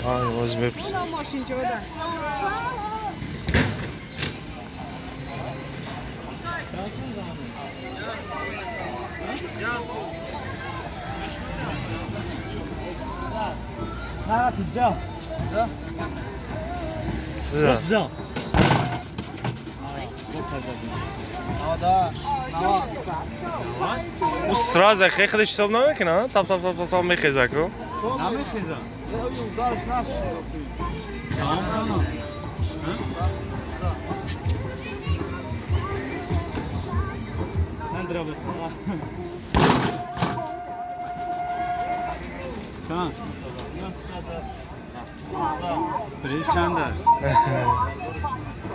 Оз мепурсем. Ӯ сразу хехлиш ҳисоб намекунад, тап тап тап тап мехеза ку. Намехеза. Чанд? Приз чанда?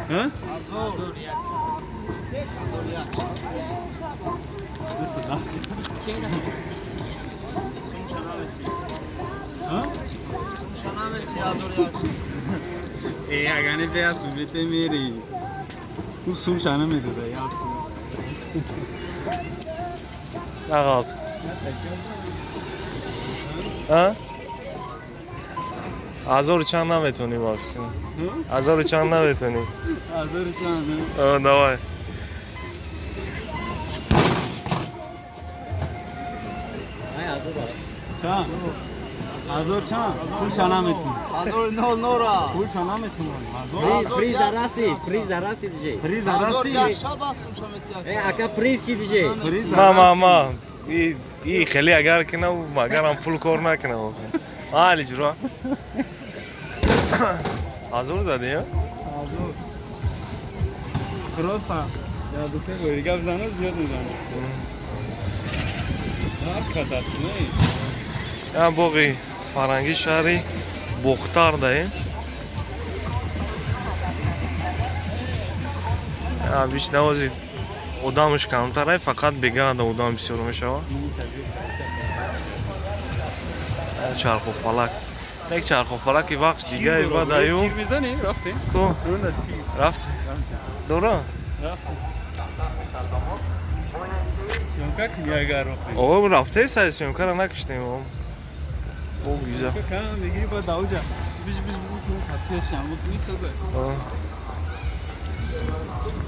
Ҳа? 210. Ҳа? Э, агани беас бите мери. Ӯ сумша намедода, ясу. Нағалт. А? Ҳазору чанд наметонӣ бош. Ҳазору чанд наметонӣ. Ҳазору чанд? А, давай. Чанд? Ҳазор чанд? Пулша наметонӣ. Ҳазори нол нора. Пулша наметонам. Ҳазор. Приз дараси, приз дараси диҷей. Приз Ҳазор дараси. як шаб аст сумша метия. Э, ака приз чи диҷей? Приз Ма ма дараси. ма. И хеле агар кина, магарам пул кор накунам. Али ҷура. Ҳазор задӣ, ё? Ҳазор. Просто я ду се бори гап зана зиёд мезанам. Ҳар кадаст, не? Я боғи фарҳангии шаҳри Бохтар даем. Бишнавози одамаш камтарай, фақат бегада одам бисёр мешавад. Чарху фалак. Як чарху фалаки вақт дигаи бадаю. Тир мезанем, рафтем. Ку? Руна тир. Рафт? Дора? Съёмка кунӣ агар рохӣ. О, рафте сай съёмкара накиштем. О, гиза. Съёмка кан мегири баъд ауҷа. Биш биш бу тез шамуд мисоза.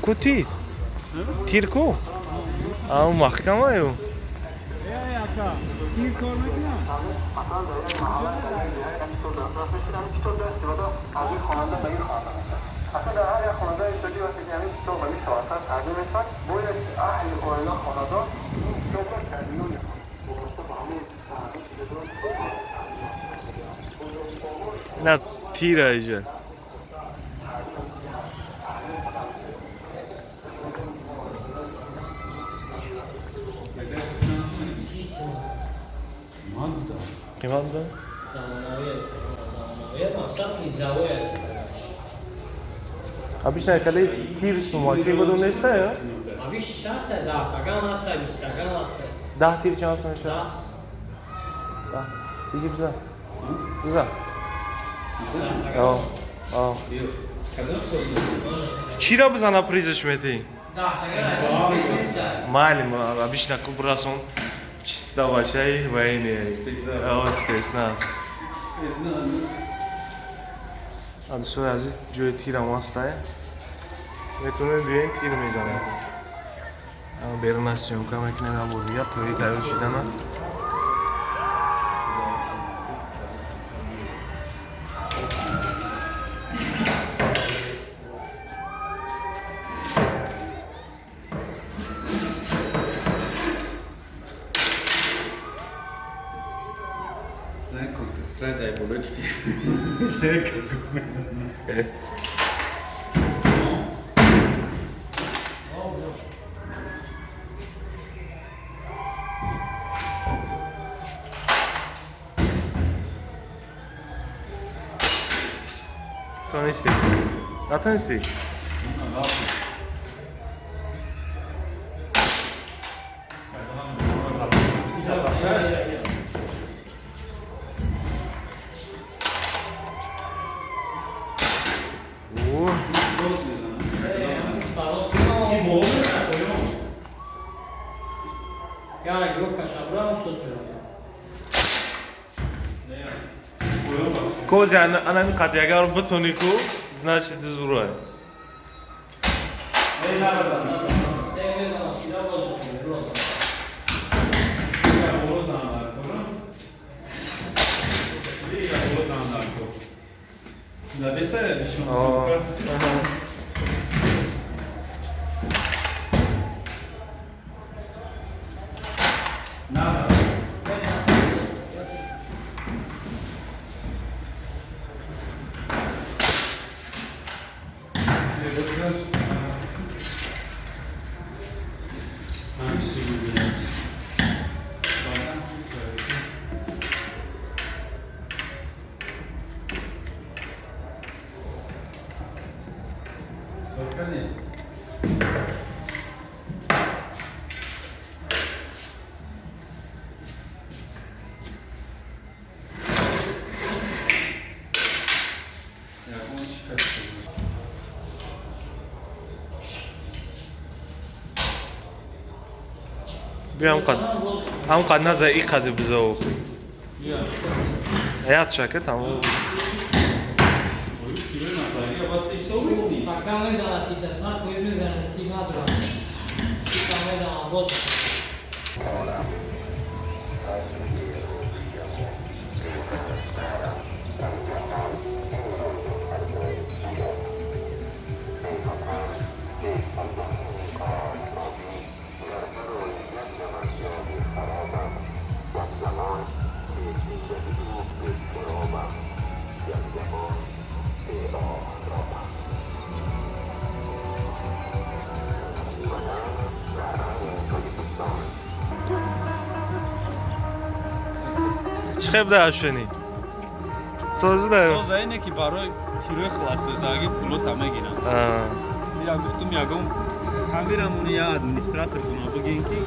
Ку тир? Тир ку? Ау маҳкамаю. Э, ака, тир кор мекунам? На тира иҷа. Қимат буда? Замонавӣ, мақсад призовой аст. Обычно хеле тир сумакӣ буду неста, ё? Абиш чанд аст? 10 таган аст, 20 таган аст. 10 тир чанд сум мешавад? 10. 10. Биги бизан. Бизан. О, о. Чира бизана призаш метӣ? 10 таган приз нест. Майли, обычно ку бирасон чиста бачаи военный. О, спецназ. Дӯстои азиз, ҷои тирам ҳастай. Метавонед биёед, тир мезанем. Берун аз съёмка мекунем як бор дигар тои тайёр шидана. Не, Counter-Strike дай боло ки тир. Мезанам. Тонистӣ? Натонистӣ? О, Яна грохка шабра, сос меронам. Кози анами қати агар битони ку, значит зурай. Биям қад. Ҳам қад наза и қади биза охи. Яд шака тамом. Пока мезанад тита, сар поиз мезанад ти надорад. Тита мезанад боз. Чӣ хеб даашени? Соз буда? Соза ине ки барои тирои хилассозагӣ пулота мегирам. Мира гуфтум ягон камерамони я администратор куна бигин ки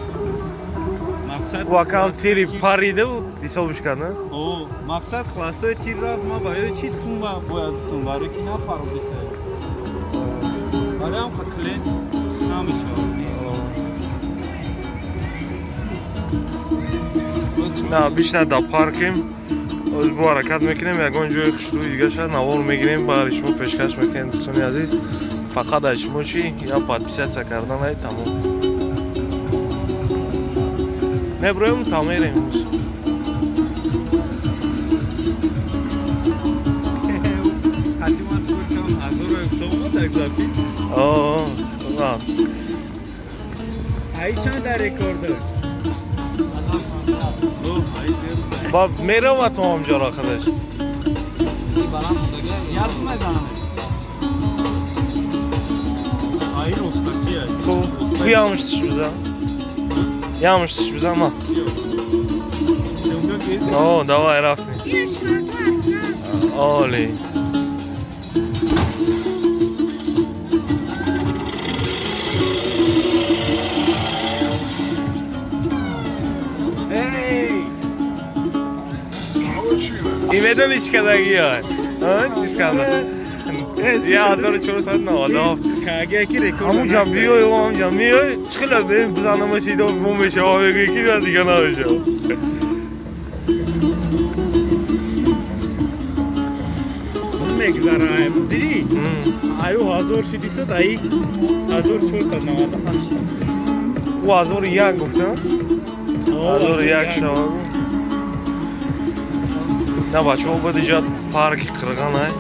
мақсад Вакам тири парида ҳисобш кард, на? О, мақсад хилассои тир рафт, ма барои чӣ сумма бояд гуфтум, барои ки напародита. Барои ҳам клиент намешавад. На, бишна дар паркем. Оз бо ҳаракат мекунем, ягон ҷои хушрӯи дигаша навор мегирем, барои шумо пешкаш мекунем, дӯстони азиз. Фақат аз шумо чӣ? Я подписаться кардан ай тамом. Меброем та мерем. О, о. Ай чанд дар рекорд дошт? Ба мерава то ҳамҷоро худаш. Яс мезанамеш. Ай ростакия. Ку ку ямыштиш биза? Ямыштиш биза ма. О, давай рафтем. Оли. И медони чӣ кардагиа? Искандар. 1497. Ҳамунҷа биёй, ҳамунҷа миёй, чӣ хела бизанамаш идо бу мешава, мегӯӣ ки дига намешава. Мегзара, дидӣ? Аю 1060, ай 1498. Ӯ 1001 гуфтам? 1001 шава. На бачаҳо бояд иҷа парки Қирған ай.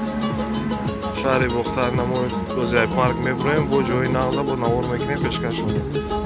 Шаҳри Бохтар намо дозиай парк мебуроем, бо ҷои нағза бо навор мекунем, пешкаш мекунем.